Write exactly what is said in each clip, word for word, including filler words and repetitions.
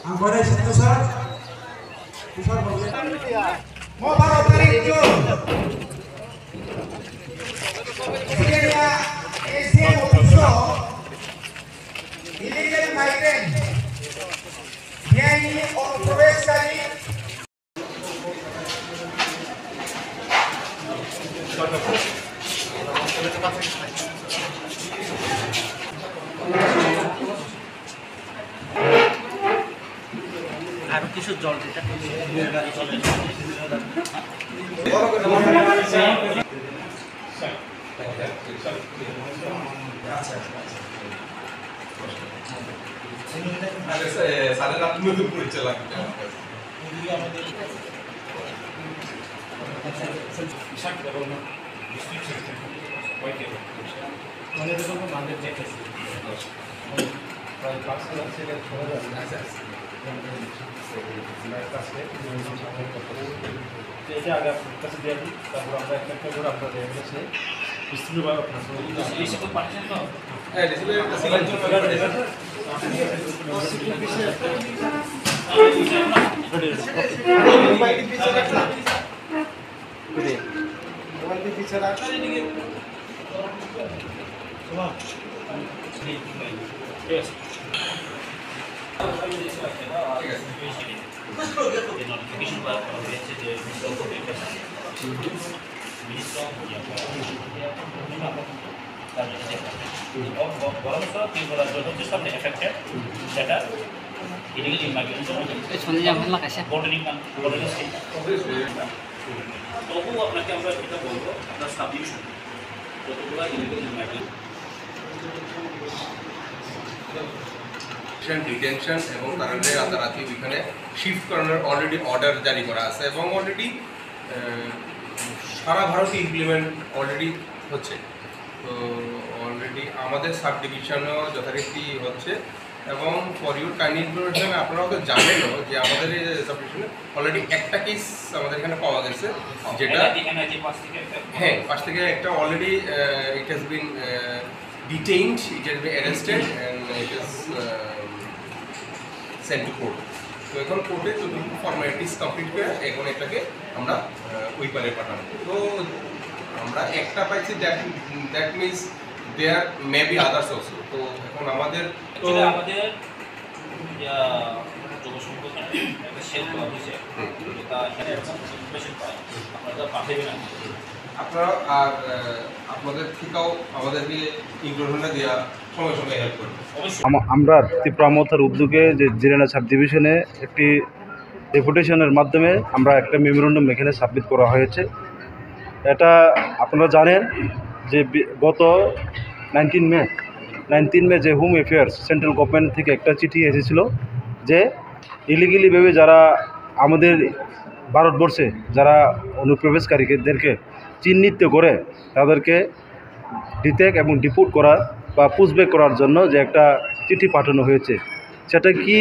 Ang boleh satu, sir. Sir, boleh. Mo baro tarik June. Siyaya S D M office o illegal migrant, biyani o probeshkari. আরো কিছু জল দিতে। আচ্ছা, আচ্ছা। আরে, স্যার, স্যারের নাম নতুন পরিচয় লাগবে আমার কাছে। এটা আগে আপনার কাছে দিয়ে দিই, তারপর আমরা একটা একটা করে আপনাদের কাছে বিস্তৃতভাবে আপনার সঙ্গে বরঞ্চ ত্রিপুরা রাজ্য হচ্ছে সবচেয়ে এফেক্টেড, যেটা ইলিগাল ইমিগ্রেশন জন্য। এই সন্ধে যাওয়া হলো কাছে। Bordering, bordering state. তবুও আপনাকে আমরা এটা বলবো, আপনার সাবডিভিশন যতগুলো ইলিগাল ইমিগ্রেশন। ডিটেনশন এবং তারা রাতারাতি ওইখানে শিফট করানোর অলরেডি অর্ডার জারি করা আছে এবং অলরেডি সারা ভারতে ইমপ্লিমেন্ট অলরেডি হচ্ছে। তো অলরেডি আমাদের সাব ডিভিশনও যথারীতি হচ্ছে। এবং ফর ইউর কাইন্ড ইনফরমেশন, আপনারাও তো জানেনও যে আমাদের এই সাব ডিভিশনে অলরেডি একটা কেস আমাদের এখানে পাওয়া গেছে, যেটা এনআইটি, এনআইটি পাঁচ থেকে একটা। হ্যাঁ, পাঁচ থেকে একটা already, uh, it has been, uh, detained, it has been arrested and it is, uh, sent to court. তো এখন কোর্টে যতটুকু ফর্মালিটিস কমপ্লিট করে এখন এটাকে আমরা, আহ, ওই পারে পাঠাবো। তো আমরা একটা পাইছি, that, that means there may be others also। তো এখন আমাদের তো actually আমাদের, ইয়া, জনসংখ্যা একটা সেল করা হয়েছে, হুম। যেটা এখানে এখন ইনফরমেশন পায়, আপনারা পাঠাবেন আমাদের। আপনারা আর, আহ, আপনাদের থেকেও আমাদেরকে ইনফরমেশনটা দেওয়া সময় সময় হেল্প করবে। অবশ্যই। আম-, আমরা ত্রিপুরা মথার উদ্যোগে যে জিরানা সাব ডিভিশনে একটি ডেপুটেশনের মাধ্যমে আমরা একটা মেমোরেন্ডাম এখানে সাবমিট করা হয়েছে। এটা আপনারা জানেন যে বি-, গত নাইনটিন মে, নাইনটিন মে যে হোম অ্যাফেয়ার্স সেন্ট্রাল গভর্নমেন্ট থেকে একটা চিঠি এসেছিল যে ইলিগালিভাবে যারা আমাদের ভারতবর্ষে যারা অনুপ্রবেশকারীদেরকে চিহ্নিত করে তাদেরকে ডিটেক এবং ডিপোর্ট করার বা পুশব্যাক করার জন্য যে একটা চিঠি পাঠানো হয়েছে, সেটা কি,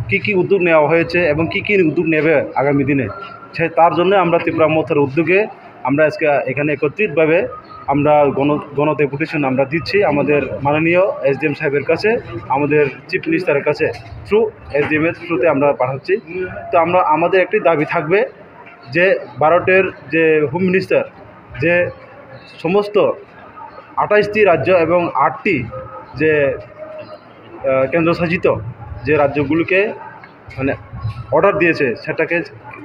কি কি উদ্যোগ নেওয়া হয়েছে এবং কি কি উদ্যোগ নেবে আগামী দিনে, সে, তার জন্য আমরা ত্রিপুরা মথার উদ্যোগে আমরা আজকে এখানে একত্রিতভাবে আমরা গণ-, গণ ডেপুটেশন আমরা দিচ্ছি আমাদের মাননীয় এসডিএম সাহেবের কাছে, আমাদের চিফ মিনিস্টারের কাছে, থ্রু এসডিএম এর থ্রুতে আমরা পাঠাচ্ছি। তো আমরা, আমাদের একটি দাবি থাকবে যে ভারতের যে হোম মিনিস্টার যে সমস্ত আঠাশটি রাজ্য এবং আটটি যে, আহ, কেন্দ্রশাসিত যে রাজ্যগুলোকে মানে অর্ডার দিয়েছে সেটাকে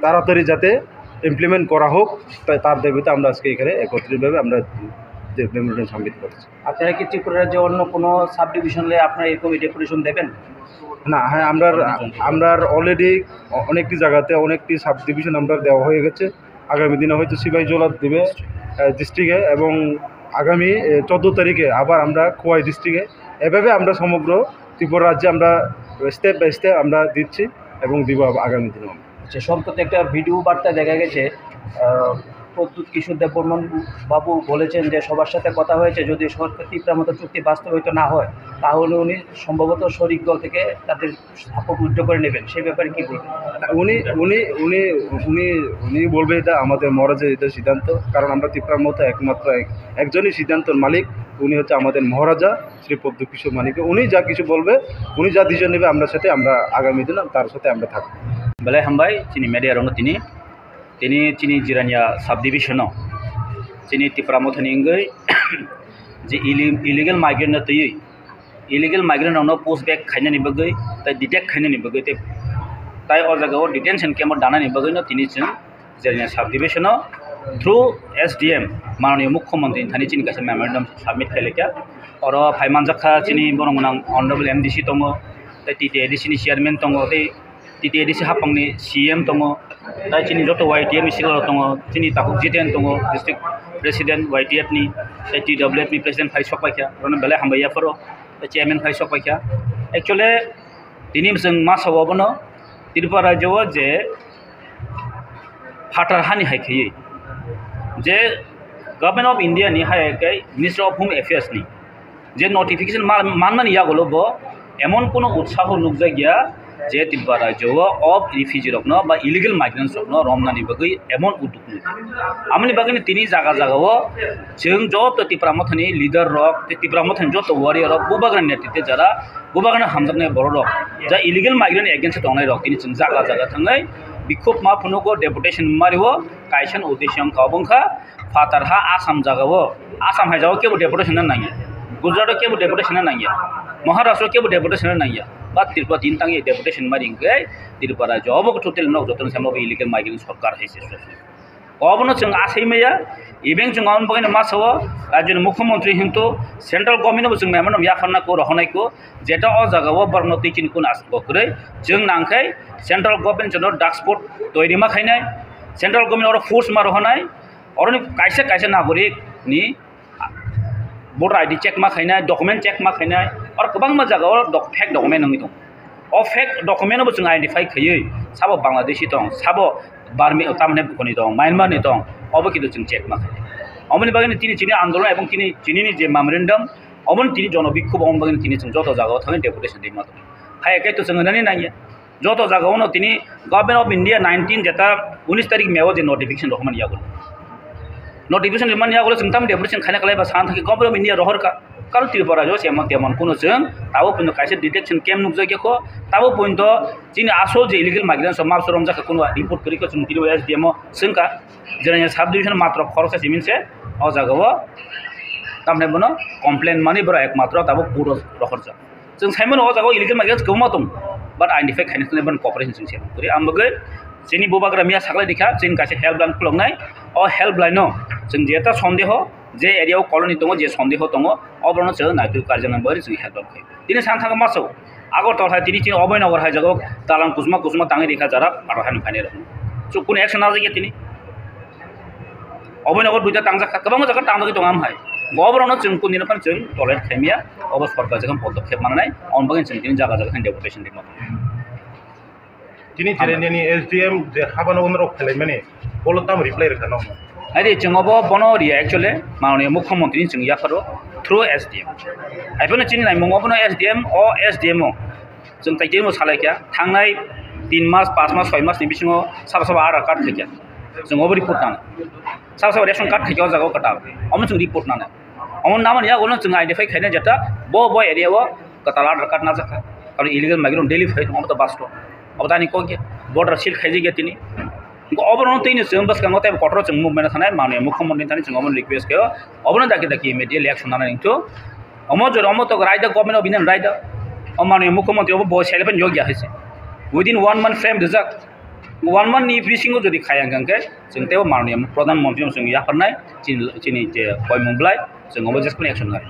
তাড়াতাড়ি যাতে ইমপ্লিমেন্ট করা হোক, তাই তার দাবিতে আমরা আজকে এখানে একত্রিতভাবে আমরা যে মেমোরেন্ডাম সাবমিট করেছি। আপনারা কি ত্রিপুরা রাজ্যে অন্য কোনো সাব ডিভিশনে আপনারা এরকম ডেপুটেশন দেবেন? না, হ্যাঁ, আমরা, আমরা অলরেডি অনেকটি জায়গাতে অনেকটি সাব ডিভিশন আমরা দেওয়া হয়ে গেছে। আগামী দিনে হয়তো সিপাহীজলা দিবে, আহ, ডিস্ট্রিক্টে এবং আগামী, আহ, চোদ্দ তারিখে আবার আমরা খোয়াই ডিস্ট্রিক্টে। এভাবে আমরা সমগ্র ত্রিপুরা রাজ্যে আমরা স্টেপ বাই স্টেপ আমরা দিচ্ছি এবং দিব আব-, আগামী দিনেও। আচ্ছা, সম্প্রতি একটা ভিডিও বার্তা দেখা গেছে, আহ, প্রদ্যুৎ কিশোর দেববর্মন বাবু বলেছেন যে সবার সাথে কথা হয়েছে, যদি সরকার তিপ্রা মৈত্রী চুক্তি বাস্তবায়িত না হয়, তাহলে উনি সম্ভবত শরিক দল থেকে তাদের সাপোর্ট উইথড্র করে নেবেন, সেই ব্যাপারে কি বলবেন? উনি, উনি, উনি, উনি, উনি বলবে এটা আমাদের মহারাজের এটা সিদ্ধান্ত, কারণ আমরা তিপ্রার মতো একমাত্র এক-, একজনই সিদ্ধান্তর মালিক, উনি হচ্ছে আমাদের মহারাজা শ্রী প্রদ্যুৎ কিশোর মানিক। উনি যা কিছু বলবে, উনি যা ডিসিশন নেবে, আমরা সাথে আমরা আগামী দিন তার সাথে আমরা থাকবো। Belai hambai chini media rokno tini, tini chini Jirania sub division o chini Tipra Mothani wngwi je illegal migrant no twiwi illegal migrant rokno push back khainani bagwi tei detect khainani bagwi tei, tei o jaga o detention camp o danani bagwi no tini chwng Jirania sub division o through S D M mananiya mukhyamantri thani chini kaisa memorandum submit khailai kha. Oro phai manjak kha chini borok gwnang honorable M D C tongo, tei T T A D C ni chairman tongo, tei T T A D C hapangni C M tongo, tei chini joto Y T F ni silo tongo, chini takhuk Jiten tongo, district president Y T F ni, tei T W F ni president phai sok paikha, borokno belai hambai yapharo, tei chairman phai sok paikha. Actually, tini chwng masa o bono Tripura rajyo o je phatar hani hai khaiwi, je Government of India ni hai khe Ministry of Home Affairs ni je notification ma-, manmani yagulo bo emon kuno utsaho nukjakya je Tripura rajyo o of refugee rokno ba illegal migrants rokno romnani bagwi emon udduk nukjakya. Amoni bagwino tini jaga jaga o chwng joto Tipra Mothani leader rok tei Tipra Mothani joto warrior rok bubagrani netritwe jara bubagrano hamjaknai borok rok, ja illegal migrant against tongnai rok tini chwng jaga jaga thangwi bikhub ma phunugo, deputation mario, kaisa uddesho wngkha, obo wngkha phatar ha Assam jaga o, Assam hai jaga o kebo deputation no nangya, Gujarat o kebo deputation no nangya, Maharashtra o kebo deputation no nangya, ba Tripura tini tangya deputation mari hwnkhe Tripura rajyo obo totally nok jotono samo illegal migrant sorkar hai se. Obono chwng asai maya, even chwng aboni bagwino ma sao, rajyoni mukhyamantri hintu central government bo chwng memorandum yapharna ko rohornai ko, jeta o jaga o borokno twi chini kun aswk kwrwi, chwng nangkhai central government jono task force toiri ma khainai, central government oro force ma rohornai, oroni kaisa kaisa nagorik ni voter I D check ma khainai, document check ma khainai, oro kwbangma jaga o doc-, fake document wngwi tongo. O fake document no bo chwng identify khaiwi, sabo Bangladeshi tong, sabo Burma, tamni bukhoni tong, Myanmar ni tong, obo kintu chwng check ma khainai. Omoni bagwi tini chini andolon ebong tini chini ni je memorandum, obo tini jono bikhub, omo bagwi tini chwng joto jaga o thangwi deputation rima tongo. Hai khe to chwng nani nangya. Joto jaga o no tini Government of India nineteen jeta unis tarik May o je notification rohormani yagulo. Notification rimani yagulo chwng tamo deputation khaina kwlai ba san thangkhe Government of India rohor kha. Karon Tripura rajyo se emon temon kuno chwng tabo pointo kaisa detection camp nukjakya kho. Tabo pointo chini asol je illegal migrants rok mapso romjak kha kuno report kwrwi kho chwng tini S D M o swngkha. Jirania sub division matro khoroksa simi se o jaga o tamni bono complain mani borok ekmatro tabo court o rohorjak. Chwng saimano o jaga o illegal migrants kwbangma tongo, but identify khaina thangwi bono cooperation chwng se kwrwi. Ang bagwi chini bubagra miya saklai rikha, chini kaisa helpline khuloknai. O helpline no chwng jeta sondeho, je area o colony tongo, je sondeho tongo, oborokno chwng naitwi karjaknai bagwi chwng helpline khai. Tini san thangma maso Agartala hai tini chini Abhaynagar hai jaga o dalan kuchma kuchma tangwi rikha jara phatar hani phainai rok. Chwng kunu action najakya tini. Obo nogo duita tangjak kha, kwbangma jaga tangjagwi tongo, am hai. Bo oborokno chwng kundina phano chwng tolerate khaimya, obo sorkar jagha podokkhep mananai, aboni bagwi chwng tini jaga jaga thang deputation rima. Tini Jiraniani S D M je habano norok khelaimani, bolo tamo reply rwkha no? Hai de, chwng obo bono riya actually, mananiya mukhyamantri ni chwng yapharo through S D M. Hai phano chini naimung obono S D M, o S D M o. Chwng tai tini bo salai kha, thangnai tin mas, pas mas, soi mas ni bisingo sabo sabo Aadhaar card khaikha. Chwng obo report nana. Sabo sabo ration card khaikha o jaga o kwtal. Omo chwng report nana. Omo namani yago no chwng identify khaina jeta bo bo area o kwtal Aadhaar card najak kha. Karon illegal migrant daily phai tongo, obo to basto. Obo tani kok ya, border seal khaijak ya tini. Obo no tini chwng bwskango tei kotor chwng movement sanai manwi mukhyamantri thani chwng omo request khaio. Obo no daki daki immediately action nana ningthu. Omo jora omo tok raida government of India raida. O manwi mukhyamantri obo bo self and yogya hai se. Within one month frame rijak. One month ni bisingo jodi khaya hwnkhe chwng teibo manwi pradhan mantri no chwng yapharnai chini, chini je koimung blai chwng obo jeskoni action nai.